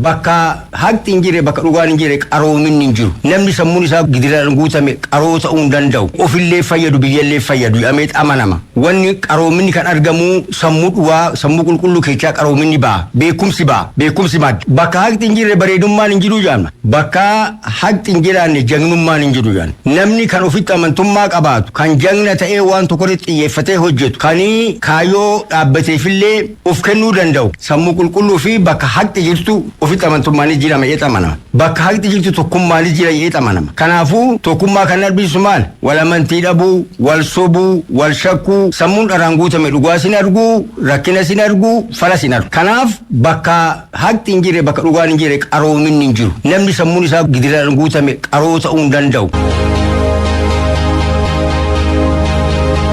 Bakka haqni hin jirre, bakka dhugaan hin jirre, qaroominni hin jiru. Namni sammuun isaa gidiraan guutame qaroo ta'uu hin danda'u. Ofillee fayyadu, biyyallee fayyadu jedhamee amanama. Wanni qaroominni kan argamu sammuu dhugaa, sammuu qulqulluu keessaa qaroominni ba'a. Beekumsi ba'a. Beekumsi madda. Bakka haqni hin jirre bareedummaan hin jiru jedhama. Bakka haqni hin jiraanne jagnummaan hin jiru jedhama. Namni kan ofitti amantummaa qabaatu, kan jagna ta'ee waan tokko irratti xiyyeeffatee hojjetu, kan kaayyoo dhaabbateefillee of kennuu danda'u, sammuu qulqulluu fi bakka haqni jirtu ofitti amantummaanis jira jedhee amanama. Bakka haqni jirtu tokkummaanis jira jedhee amanama. Kanaafuu tokkummaa kan argisiisu maal? Wal amantii dhabuu, wal sobuu, wal shakkuu, sammuun dharaan guutame dhugaa sin arguu, rakkina sin arguu, fala sin argu. Kanaaf bakka haqni hin jirre, bakka dhugaan hin jirre, qaroominni hin jiru. Namni sammuun isaa gidiraan guutame qaroo ta'uu hin danda'u.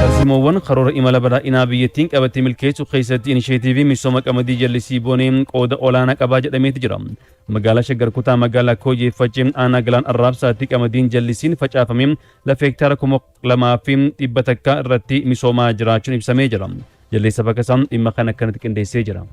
Tarsiimoowwan karoora imala badhaadhinaa biyyattiin qabattee milkeessuu keessatti inisheetiivii misooma qamadii jallisii bonee qooda olaanaa qabaa jedhameeti jira. Magaalaa Shaggar, kutaa magaalaa Kooyyee Faccee, aanaa Galaan Arraabsaatti qamadiin jallisiin facaafamee lafa hektaara 2100 irratti misoomaa jiraachuun ibsamee jira. Jalleessa Bakasaa dhimma kana akkanatti qindeessee jira.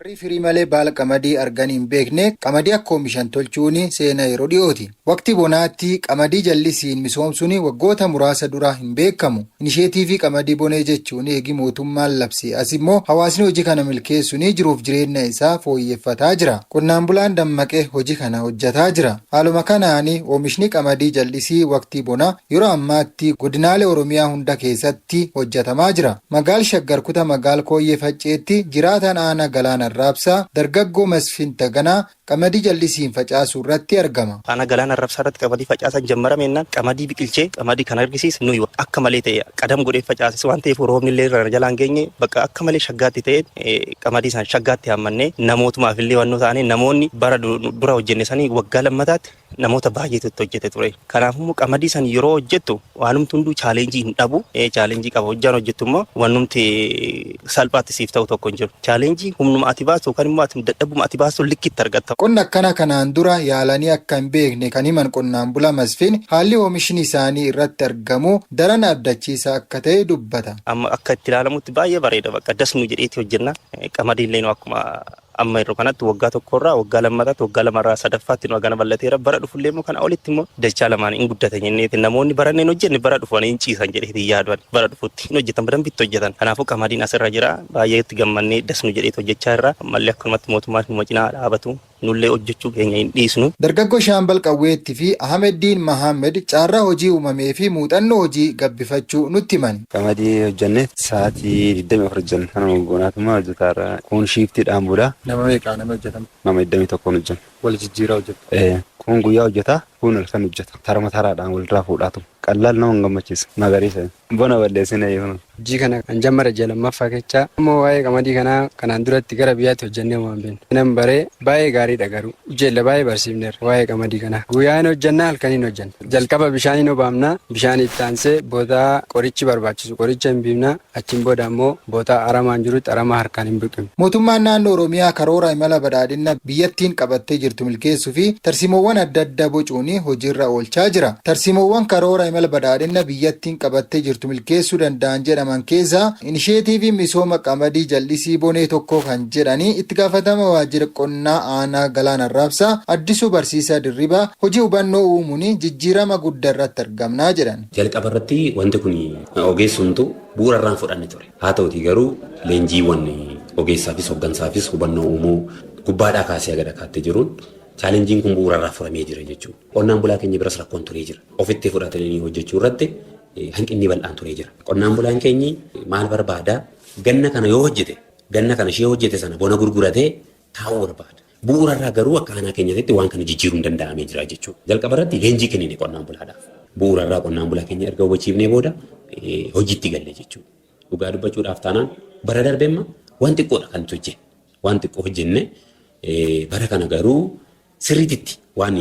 Warri firii malee baala qamadii arganii hin beekne qamadii akka oomishan tolchuun seenaa yeroo dhiyooti. Waqtii bonaatti qamadii jallisiin misoomsuun waggoota muraasa dura hin beekamu. Inisheetiivii qamadii bonee jechuun eegi mootummaan labse as immoo hawaasni hojii kana milkeessuun jiruuf jireenya isaa fooyyeffataa jira. Qonnaan bulaan dammaqee hojii kana hojjetaa jira. Haaluma kanaan oomishni qamadii jallisii waqtii bonaa yeroo ammaatti godinaalee Oromiyaa hunda keessatti hojjetamaa jira. Magaal Shaggar, kutaa magaal Kooyyee Facceetti jiraataan aanaa Galaan Arraabsaa dargaggoo Masfin Taganaa qamadii jallisiin facaasuu irratti argama. Aanaa Galaan Arraabsaa irratti qamadii facaasan jammarameennan qamadii biqilchee qamadii kan argisiis nuyi akka malee ta'e qadam godhee facaase waan ta'eef, roobni illee irra jalaan geenye, bakka akka malee shaggaatti ta'e qamadii san shaggaatti hammannee namootumaaf illee wannoo ta'anii namoonni bara dura hojjenne sanii waggaa lammataatti namoota baay'eetu itti hojjete ture. Kanaafuu qamadii san yeroo hojjettu waanumti hunduu challenge hin dhabu. Challenge qaba. Hojjaan hojjettu immoo wanumti salphaatti siif ta'u tokko hin jiru. Challenge humnuma ati baastu yookaan immoo ati dadhabuma ati baastu likkitti argatta. Qonna akkana kanaan dura yaalanii akka hin beekne kan himan qonnaan bulaa Masfiin, haalli oomishni isaanii irratti argamu daran abdachiisaa akka ta'e dubbata. Amma akka itti ilaalamutti baay'ee bareeda, bakka dasnu jedheeti hojjenna. Qamadii illee akkuma amma yeroo kanatti waggaa tokkorraa waggaa lammataatti, waggaa lamarraa sadaffaatti nu hagana bal'ateera. Bara dhufullee immoo kana olitti immoo dachaa lamaan hin guddata jenneeti. Namoonni baranneen hojjenne bara dhufanii hin ciisan jedheeti yaaduan, bara dhufutti hin hojjetan, badan bitti hojjetan. Kanaafuu qamadiin asirra jira, baay'ee itti gammannee dasnu jedheeti hojjechaa irra. Ammallee akkanumatti mootummaan numa cinaa dhaabatu, nullee hojjechuu keenya hin dhiisnu. Dargaggoo Shaambal Qawweetti fi Ahmeddiin Mahammed carraa hojii uumamee fi muuxannoo hojii gabbifachuu nutti himan. Qamadii hojjenne sa'aatii 24 hojjenna. Kanuma goonaatuma hojjetaarra kun shiiftiidhaan bula. Nama meeqaa nama hojjetamu? Nama 21 hojjenna. Wal jijjiiraa hojjetu. Kun guyyaa hojjeta, kun halkan hojjeta. Tarama taraadhaan walirraa fuudhaatu. Qallaal nama hin gammachiisu. Magariisa. Bona balleessine yoo. Hojii kana kan jammare ji'a lammaffaa kecha immoo waa'ee qamadii kanaa kanaan duratti gara biyyaatti hojjennee waan beeknu. Nan baree, baay'ee gaariidha, garuu ijoollee baay'ee barsiifneerra waa'ee qamadii kanaa. Guyyaan hojjannaa, halkaniin hojjanna. Jalqaba bishaaniin obaamna, bishaan itti aansee boodaa qorichi barbaachisu qoricha hin biifna, achiin booda ammoo bootaa aramaan jirutti aramaa harkaan hin biqilnu. Mootummaan naannoo Oromiyaa karoora imala badhaadhina biyyattiin qabattee jirtu milkeessuu fi tarsiimoowwan adda addaa bocuun hojiirra oolchaa jira. Tarsiimoowwan karoora imala badhaadhina biyyattiin qabattee jirtu milkeessuu danda'an jedhaman keessaa inisheetiivii misooma qamadii jallisii bonee tokko kan jedhanii itti gaafatama waajjira qonnaa aanaa Galaan Arraabsaa Addisuu Barsiisaa Dirribaa, hojii hubannoo uumuun jijjiirama guddaa irratti argamnaa jedhan. Jalqaba irratti wanti kun ogeessumtu bu'uura irraan fudhanne ture. Haa ta'utii garuu leenjiiwwan ogeessaafis hooggansaafis hubannoo uumuu gubbaadhaa kaasee haga dhakaatti jiruun challengeiin kun bu'uura irraa furamee jira jechuudha. Qonnaan bulaa keenya biras rakkoon turee jira. Ofitti fudhatanii hojjechuu irratti hanqinni bal'aan turee jira. Qonnaan bulaan keenyi maal barbaadaa? Ganna kana yoo hojjete, ganna kana ishee hojjete sana bona gurguratee taa'uu barbaada. Bu'uura irraa garuu akka aanaa keenyatti waan kana jijjiiruun danda'amee jira jechuudha. Jalqaba irratti leenjii kennine qonnaan bulaadhaaf. Bu'uura irraa qonnaan bulaa keenya erga hubachiifnee booda hojiitti galle jechuudha. Dhugaa dubbachuudhaaf taanaan bara darbe amma waan xiqqoodha kan nuti hojjenne. Waan xiqqoo hojjenne. Bara kana garuu sirriitti waan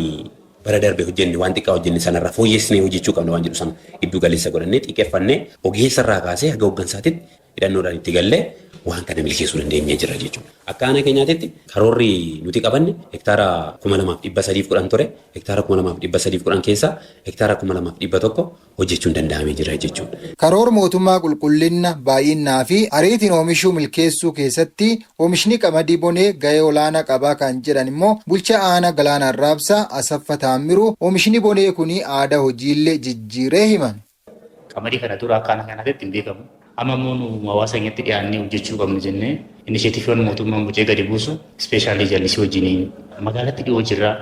bara darbe hojjenne, waan xiqqaa hojjenne sanarraa fooyyessinee hojjechuu qabna waan jedhu sana giddu galeessa godhannee xiqqeeffannee ogeessa irraa kaasee haga hooggansaatitti. Hidhannoodhaan itti gallee waan kana milkeessuu dandeenyee jira jechuudha. Akka aanaa keenyaatitti karoorri nuti qabanne hektaara 2310 ture. Hektaara 2310 keessaa hektaara 2100 hojjechuun danda'amee jira jechuudha. Karoora mootummaa qulqullina, baay'inaa fi ariitiin oomishuu milkeessuu keessatti oomishni qamadii bonee gahee olaanaa qabaa kan jedhan immoo bulchaa aanaa Galaanaa Arraabsaa Asaffaa Taammiruu oomishni bonee kun aadaa hojiillee jijjiiree himan. Qamadii kana dura akka aanaa kanaatti hin beekamu. Amma immoo nu hawaasa keenyatti dhiyaannee hojjechuu qabnu jennee initiativeiiwwan mootummaan bocee gadi buusu, especially jallisii wajjiniin magaalatti dhiyoo jirra.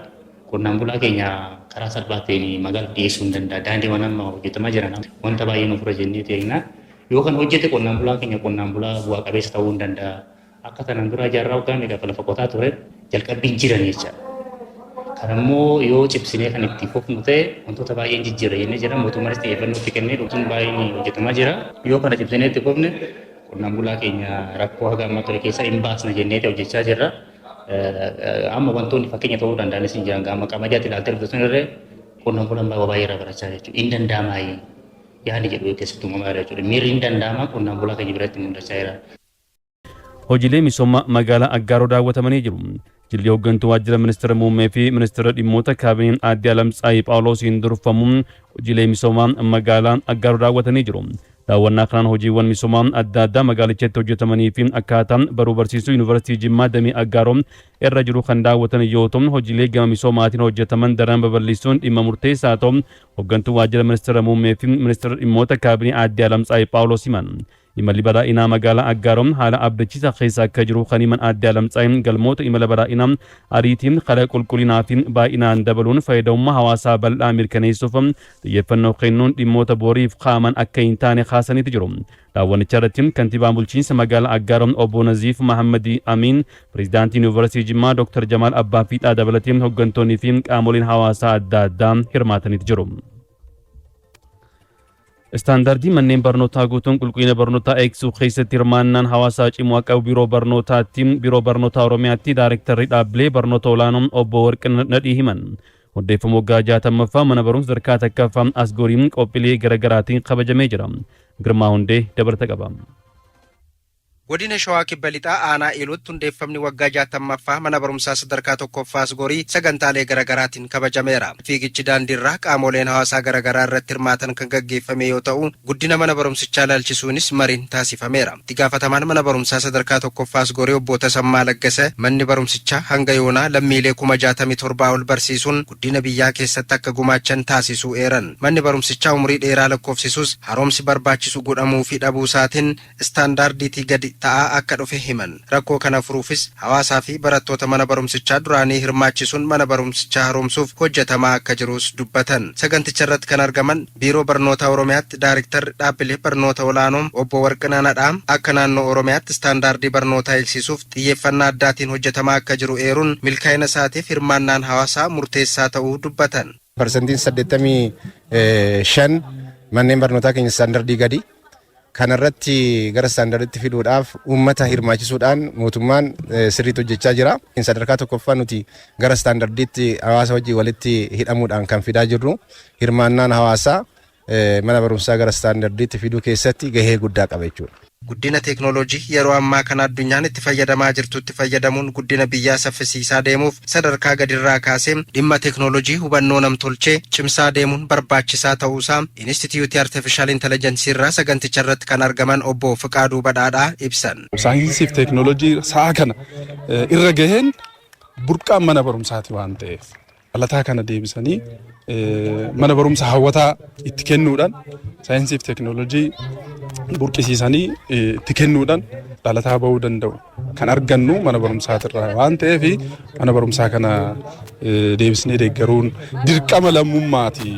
Qonnaan bulaa keenya karaa salphaa ta'een magaalatti dhiyeessuu hin danda'a. Daandiiwwan amma hojjetamaa jiran wanta baay'ee nu fura jennee teekna. Yoo kan hojjete qonnaan bulaa keenya qonnaan bulaa bu'aa qabeessa ta'uu hin danda'a. Akka kanaan dura jaarraa waggaa meeqa lafa qotaa ture jalqabbiin jiran jechaadha. Kan immoo yoo cimsinee kan itti fufnu ta'e wantoota baay'een jijjiirra jennee jira. Mootummaanis xiyyeeffannoo itti kennee hojiin baay'een hojjetamaa jira. Yoo kana cimsinee itti fufne qonnaan bulaa keenya rakkoo haga ammaa ture keessa hin baasna jennee hojjechaa jirra. Amma wantoonni fakkeenya ta'uu danda'anis hin jiran. Amma qamadiyaatti ilaaltee dhufte sun irree qonnaan bulaan baay'ee irraa barachaa jechuudha. Hin danda'amaa yaani jedhu keessatti uumamaa jira jechuudha. Miirri hin danda'amaa qonnaan bulaa keenya biratti mul'achaa jira. Hojiilee misooma magaalaa Aggaaroo daawwatamanii jiru. Jilli hooggantuu waajjira ministeera muummee fi ministeera dhimmoota kaabinee aadde Alamtsaayii Phaawulosiin durfamu hojiilee misoomaa magaalaa Aggaaroo daawwatanii jiru. Daawwannaa kanaan hojiiwwan misoomaa adda addaa magaalichatti hojjetamanii fi akkaataa baruu barsiisuu Yuunivarsiitii Jimmaa damee Aggaaroo irra jiru kan daawwatan yoo ta'u, hojiilee gama misoomaatiin hojjetaman daran babal'isuun dhimma murteessaa ta'u hooggantuu waajjira ministeera muummee fi ministeera dhimmoota kaabinee aadde Alamtsaayii Phaawulos himan. Imalli badhaadhinaa magaalaa Aggaaroon haala abdachiisaa keessa akka jiru kan himan aadde Alamtsaayin, galmoota imala badhaadhinaa ariitiin kala qulqullinaa fi baay'inaan dabaluun fayyadamummaa hawaasaa bal'aa mirkaneessuuf xiyyeeffannoo kennuun dhimmoota boriif kaa'aman akka hin taane kaasaniiti jiru. Daawwannicha irratti kantiibaan bulchiinsa magaalaa Aggaaroon obbo Naziif Mahammadii Amiin, pireezidaantii Yuunivarsiitii Jimmaa Dr. Jamaal Abbaa Fiixaa dabalatee hooggantoonnii fi qaamoleen hawaasaa adda addaa hirmaataniiti jiru. Istaandardii manneen barnootaa guutuun qulqullina barnootaa eegsisuu keessatti hirmaannaan hawaasaa cimuu akka qabu biiroo barnootaa Oromiyaatti daayirektarri dhaabbilee barnoota olaanoo obbo Warqinaa Nadhii himan. Hundeeffama waggaa 60ffaa mana barumsa sadarkaa takkaffaa Asgoriin qophiilee garaagaraatiin kabajamee jira. Girmaa Hundee dabalata qaba. Godina Shawaa Kibba Lixaa aanaa Eelootti hundeeffamni waggaa 60ffaa mana barumsaa sadarkaa tokkoffaa Asgorii sagantaalee garaagaraatiin kabajameera. Fiigichi daandiirraa qaamoleen hawaasaa garaagaraa irratti hirmaatan kan gaggeeffame yoo ta'u, guddina mana barumsichaa ilaalchisuunis mariin taasifameera. Itti gaafatamaan mana barumsaa sadarkaa tokkoffaa Asgorii obbo Tasammaa Laggasa manni barumsichaa hanga yoonaa lammiilee 67,000 ol barsiisuun guddina biyyaa keessatti akka gumaachan taasisuu eeran. Manni barumsichaa umurii dheeraa lakkoofsisus haaromsi barbaachisu godhamuu fi dhabuu isaatiin istaandaardiitii gadi ta'aa akka dhufe himan. Rakkoo kana furuufis hawaasaa fi barattoota mana barumsichaa duraanii hirmaachisuun mana barumsichaa haaromsuuf hojjetamaa akka jirus dubbatan. Saganticha irratti kan argaman Biiroo Barnoota Oromiyaatti Daarektarri dhaabbilee barnoota olaanoo obbo Warqinaa Nadhaa akka naannoo Oromiyaatti istaandaardii barnootaa eegsiisuuf xiyyeeffannaa addaatiin hojjetamaa akka jiru eeruun milkaa'ina isaatiif hirmaannaan hawaasaa murteessaa ta'uu dubbatan. Parsantiin 85 manneen barnootaa keenya istaandardii gadi. Kanarratti gara istaandardiitti fiduudhaaf uummata hirmaachisuudhaan mootummaan sirriitti hojjechaa jira. Sadarkaa tokkoffaa nuti gara istaandardiitti hawaasa wajjin walitti hidhamuudhaan kan fidaa jirru hirmaannaan hawaasaa mana barumsaa gara istaandardiitti fiduu keessatti gahee guddaa qaba jechuudha. Guddina teeknooloojii yeroo ammaa kana addunyaan itti fayyadamaa jirtutti fayyadamuun guddina biyyaa saffisiisaa deemuuf sadarkaa gadirraa kaasee dhimma teeknooloojii hubannoo namtolchee cimsaa deemuun barbaachisaa ta'uusaa Inistituutii Artificial Intelligence irraa saganticha irratti kan argaman obbo Fiqaaduu Badhaadhaa ibsan. Saayinsii fi teeknooloojii sa'a kana irra gaheen burqaan mana barumsaati waan ta'eef dhalataa kana deebisanii mana barumsa hawwataa itti kennuudhaan, saayinsii fi teeknooloojii burqisiisanii itti kennuudhaan dhalataa bahuu danda'u kan argannu mana barumsaatirraa waan ta'eef, mana barumsaa kana deebisnee deeggaruun dirqama lammummaati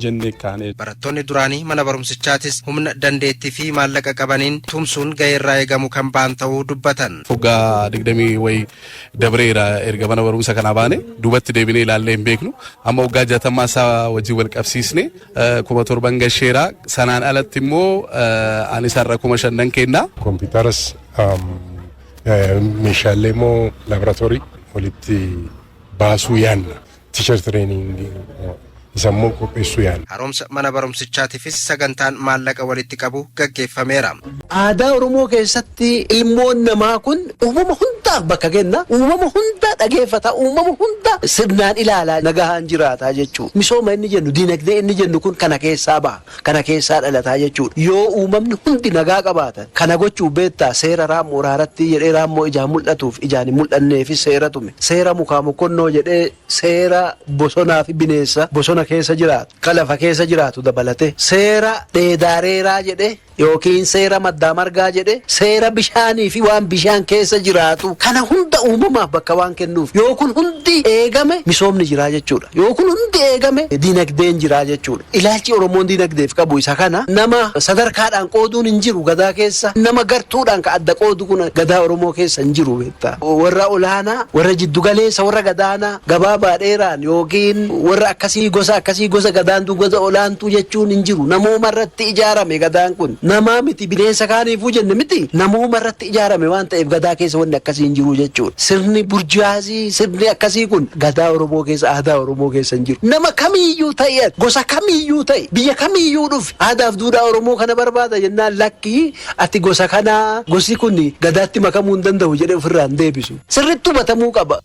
jennee kaane. Barattoonni duraanii mana barumsichaatis humna, dandeettii fi maallaqa qabaniin tumsuun gahee irraa eegamu kan ba'an ta'uu dubbatan. Waggaa 20 wayi dabreera erga mana barumsa kanaa baane, duubatti deebinee ilaallee hin beeknu. Amma waggaa 60 isaa wajjin wal qabsiisne 7,000 gasheera. Sanaan alatti immoo ani isarra 5,000 nan kenna. Kompiitaras, meeshaalee immoo laaboraatoorii walitti baasuu yaanna. Teacher training Isa immoo qopheessuu yaala. Haaromsa mana barumsichaatiifis sagantaan maallaqa walitti qabu gaggeeffameera. Aadaa Oromoo keessatti ilmoon namaa kun uumama hundaaf bakka kenna, uumama hunda dhageeffata, uumama hunda sirnaan ilaalaa nagahaan jiraata jechuudha. Misooma inni jennu, diinagdee inni jennu kun kana keessaa baha, kana keessaa dhalataa jechuudha. Yoo uumamni hundi nagaa qabaatan kana gochuu beektaa seera raammoo raaratti jedhee raammoo ijaan mul'atuuf ijaan hin mul'anneefis seera tume. Seera mukaa mokkonnoo jedhee seera bosonaa fi bineensa bosona keessa jiraatu, ka lafa keessa jiraatu dabalate seera dheedaareeraa jedhe yookiin seera maddaa margaa jedhe seera bishaanii fi waan bishaan keessa jiraatu kana hunda uumamaaf bakka waan kennuuf yoo kun hundi eegame misoomni jiraa jechuudha. Yoo kun hundi eegame dinagdeen jiraa jechuudha. Ilaalchi Oromoon dinagdeef qabu isa kana nama sadarkaadhaan qooduun hin jiru gadaa keessa nama gartuudhaan ka adda qoodu kun gadaa Oromoo keessa hin jiru beektaa. Warra olaanaa, warra jiddugaleessa, warra gadaanaa gabaabaa dheeraan yookiin warra akkasii gosa akkasii gosa gadaantuu gosa olaantuu jechuun hin jiru. Namooma irratti ijaarame gadaan kun. Namaa miti bineensa kaaniifuu jenne miti namooma irratti ijaarame waan ta'eef gadaa keessa wanni akkasii hin jiru jechuudha. Sirni burjaazii sirni akkasii kun gadaa Oromoo keessa aadaa Oromoo keessa hin jiru. Nama kamiiyyuu ta'e gosa kamiiyyuu ta'e biyya kamiiyyuu dhufe aadaaf duudhaa Oromoo kana barbaada jennaan lakkii ati gosa kanaa gosi kun gadaatti makamuu hin danda'u jedhee ofirraa hin deebisu. Sirriitti hubatamuu qaba.